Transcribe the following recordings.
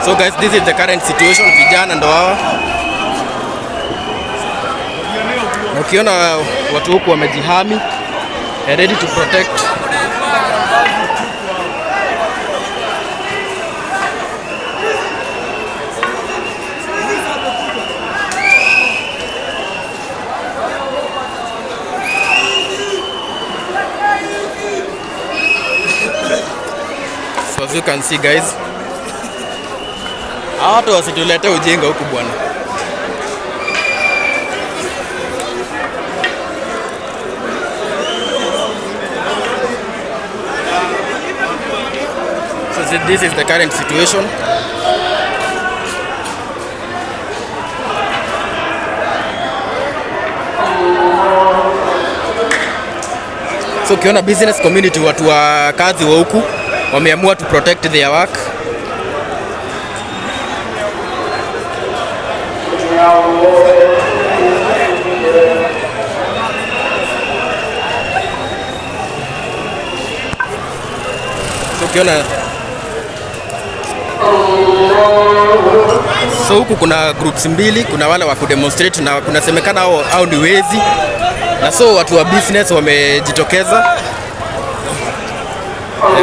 So guys, this is the current situation. Vijana ndo hawa. Na ukiona watu huku wamejihami, ready to protect. So as you can see guys, hawa watu wasitulete ujinga huku bwana. So this is the current situation. So ukiona business community, watu wa kazi wa huku wameamua to protect their work. So ukiona, so huku kuna groups mbili, kuna wale wa kudemonstrate na kunasemekana hao ni wezi, na so watu wa business wamejitokeza,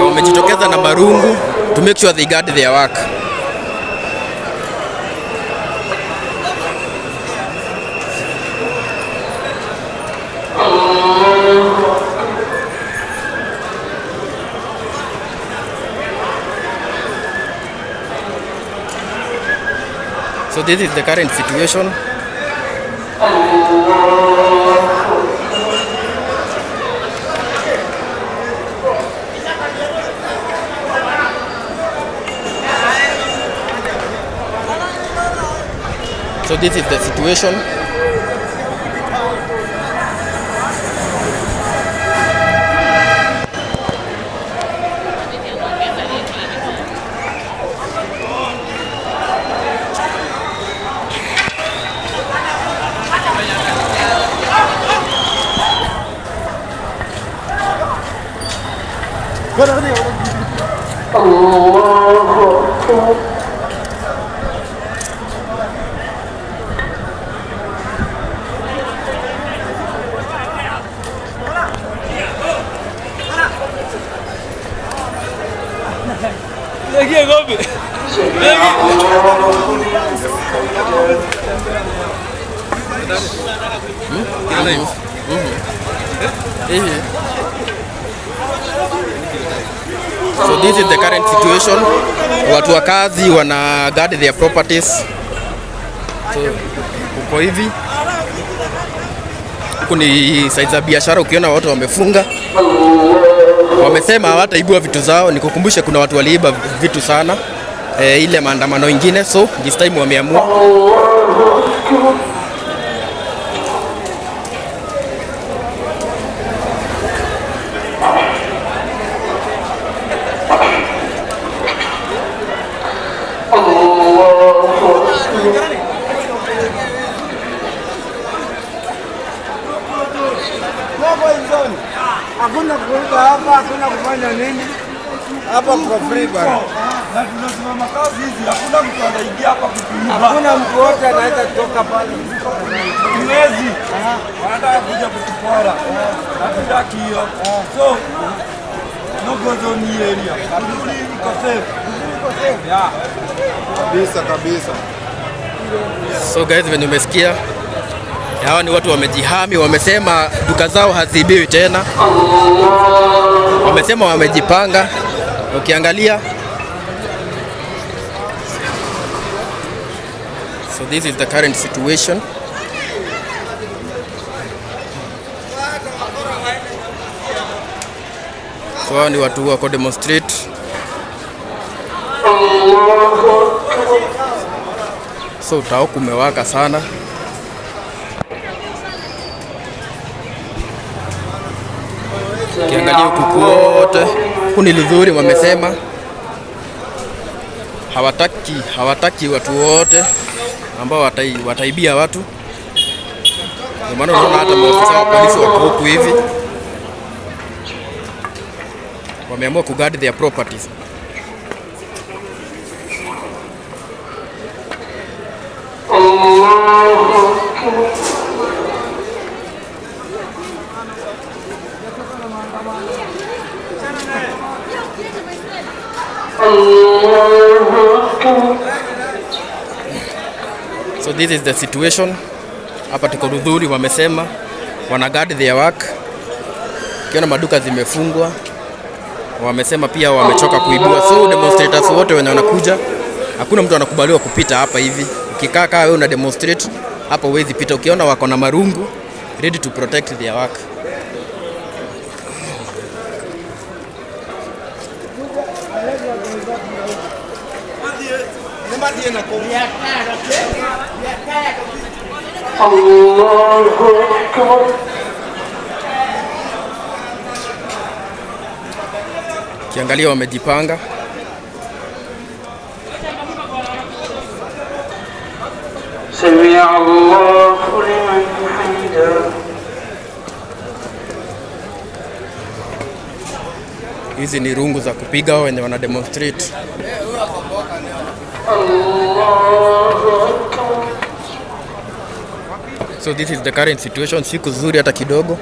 wamejitokeza na marungu to make sure they guard their work. So this is the current situation. So this is the situation. So this is the current situation. Watu wa kazi wana guard their properties. So kuko hivi. Huku ni site za biashara, ukiona watu wamefunga. Wamesema hawataibiwa vitu zao. Nikukumbushe kuna watu waliiba vitu sana, ile maandamano ingine, so this time wameamua. Hakuna kuiba hapa, hakuna kufanya nini hapa, kwa free bana. Na tunasimama kazi hizi, hakuna mtu anaingia hapa kutuiba. Hakuna mtu wote anaweza kutoka pale. Ni wezi wanataka kuja kutupora, hatutaki hiyo. So no go zone hii area, Githunguri iko safe. Yeah. Kabisa kabisa. So guys, venye umesikia, hawa ni watu wamejihami, wamesema duka zao haziibiwi tena, wamesema wamejipanga. Ukiangalia, so this is the current situation. So hawa ni watu wako demonstrate. So tao kumewaka sana. Ukiangalia huku kote, huku ni Luthuli, wamesema hawataki watu wote ambao wataibia watu. Ndio maana unaona hata maafisa wa polisi wako huku hivi, wameamua kuguard their properties. الله أكبر. الله أكبر. So this is the situation hapa tuko Luthuli, wamesema wana guard their work. Ukiona maduka zimefungwa, wamesema pia wamechoka kuibua. So demonstrators wote wenye wanakuja, hakuna mtu anakubaliwa kupita hapa hivi. Ukikaa kaa wewe una demonstrate hapa, huwezi pita. Ukiona wako na marungu ready to protect their work. الله أكبر. Ukiangalia wamejipanga. سمع الله لمن حمده. Hizi ni rungu za kupiga wenye wana demonstrate. الله أكبر. So this is the current situation, si kuzuri hata kidogo.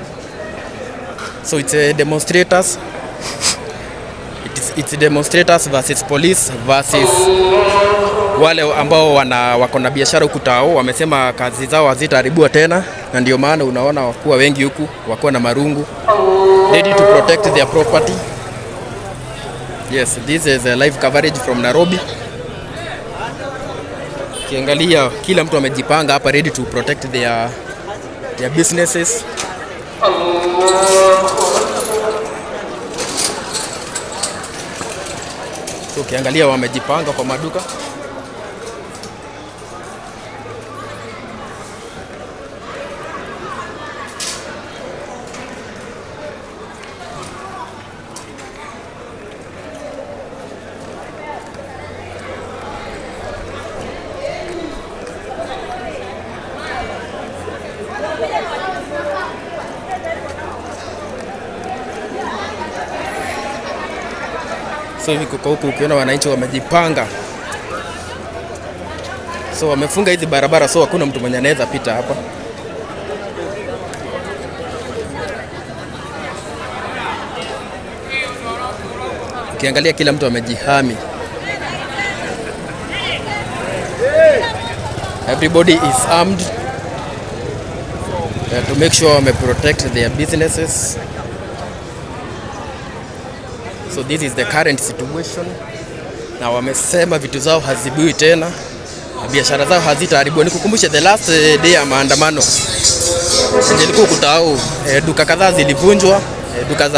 So it's a demonstrators. It's demonstrators versus police versus wale ambao wana wako na biashara huku tao, wamesema kazi zao hazitaharibiwa tena, na ndio maana unaona wakuwa wengi huku wakuwa na marungu ready to protect their property. Yes, this is a live coverage from Nairobi. Ukiangalia kila mtu amejipanga hapa ready to protect their businesses. So ukiangalia wamejipanga kwa maduka. So hivi kuko huku ukiona wananchi wamejipanga, so wamefunga hizi barabara, so hakuna mtu mwenye anaweza pita hapa. Ukiangalia kila mtu amejihami, everybody is armed to make sure wame protect their businesses. So this is the current situation, na wamesema vitu zao hazibiwi tena na biashara zao hazitaharibiwa. Nikukumbushe the last day ya maandamano yenye ilikuwa Kutao, duka kadhaa zilivunjwa, duka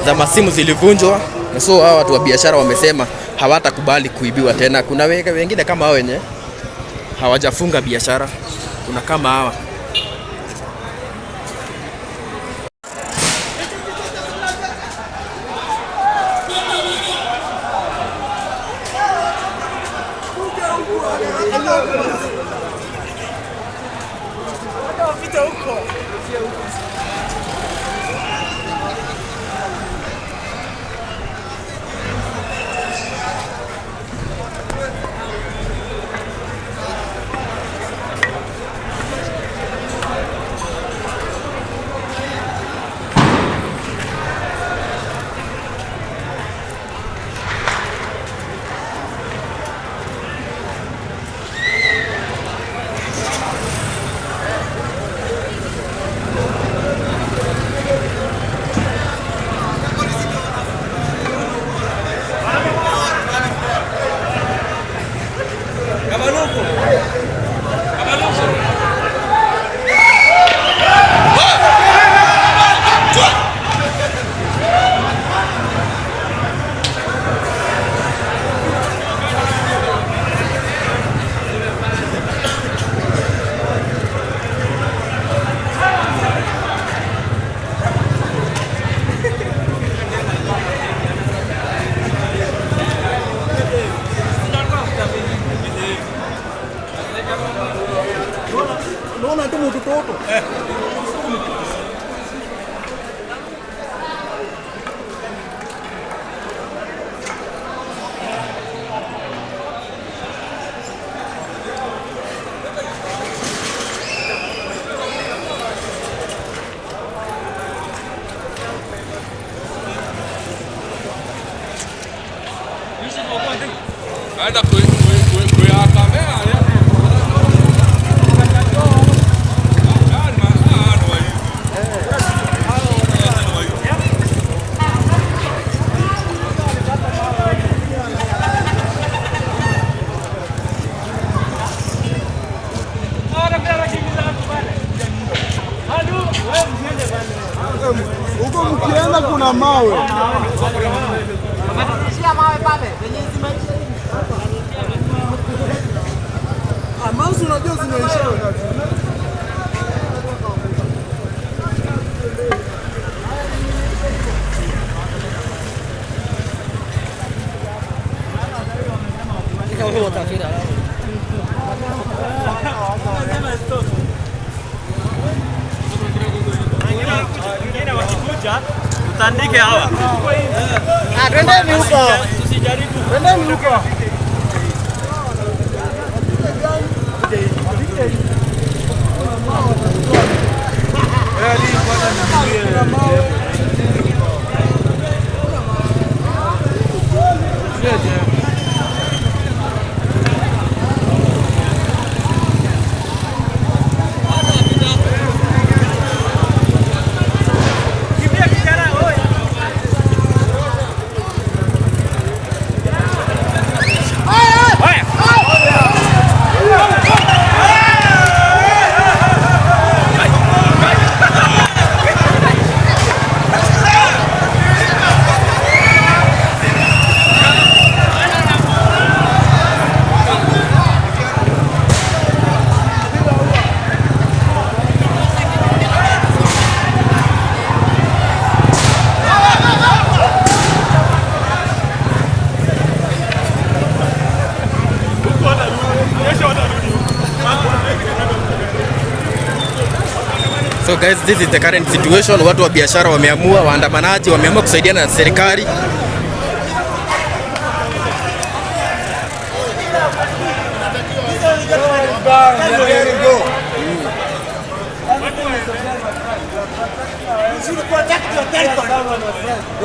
za masimu zilivunjwa, na so hawa watu wa biashara wamesema hawatakubali kuibiwa tena. Kuna wengine kama hao wenye hawajafunga biashara, kuna kama hawa. Aenda kuyaka. Huko mkienda kuna mawe. Mawe pale zenye zimeisha. Ah, mouse unajua zinaisha wakati. Tutandike hawa. Ah, twendeni huko. Tusijaribu. Twendeni huko. Kimbia kijana, oi. So guys, this is the current situation. Watu wa biashara wameamua, waandamanaji wameamua kusaidiana na serikali. You should protect your territory.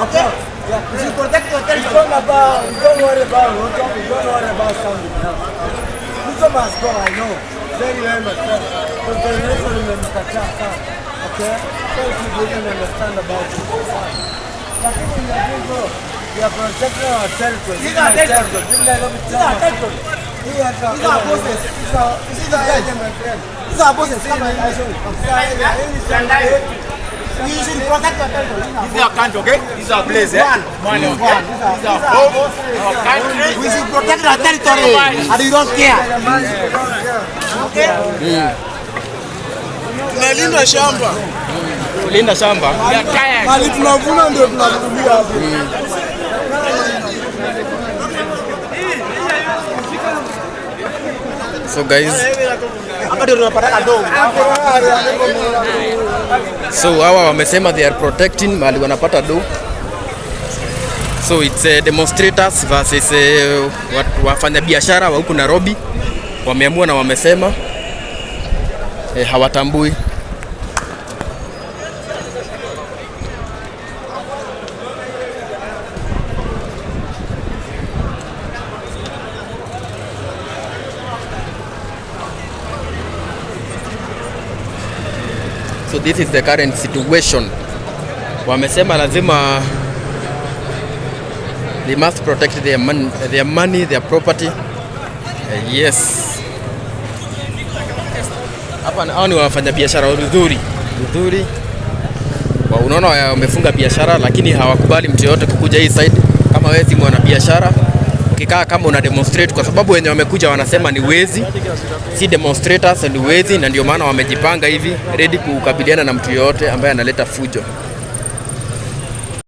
Okay? You should protect your We territory. don't about, we don't worry about Ruto, we don't worry about something else. Ruto must go, I know. Very well, my friend. Because the nation imemkataa sana. Okay? So if you didn't understand about it. Lakini we are doing good. We are protecting our territory. These are This is my territory. territory. This is Nairobi These are territory. Hii hata These are bosses. These are this is our area, my friend. These are bosses. Come on. These are area. Hii ni shamba yetu. You should protect your territory. This is our country, okay? This is our place, eh? One. One, okay? One. This is our home, our country. We should protect our territory and you don't care. Okay? Tunalinda shamba. Kulinda shamba. We are tired. Mali tunavuna ndio tunakulia hapo. So guys, Hapa ndio tunapata dogo. so hawa wamesema they are protecting mahali wanapata do. So it's demonstrators versus wafanyabiashara wa huku Nairobi wameamua na wamesema hawatambui. So this is the current situation. Wamesema lazima they must protect their money, their property. Yes. Hapa hao ni wafanyabiashara wazuri. Wazuri. Unaona wamefunga biashara lakini hawakubali mtu yoyote kukuja hii side. Kama wewe si mwanabiashara, ukikaa kama una demonstrate, kwa sababu wenye wamekuja wanasema ni wezi, si demonstrators, ni wezi, na ndio maana wamejipanga hivi ready kukabiliana na mtu yoyote ambaye analeta fujo.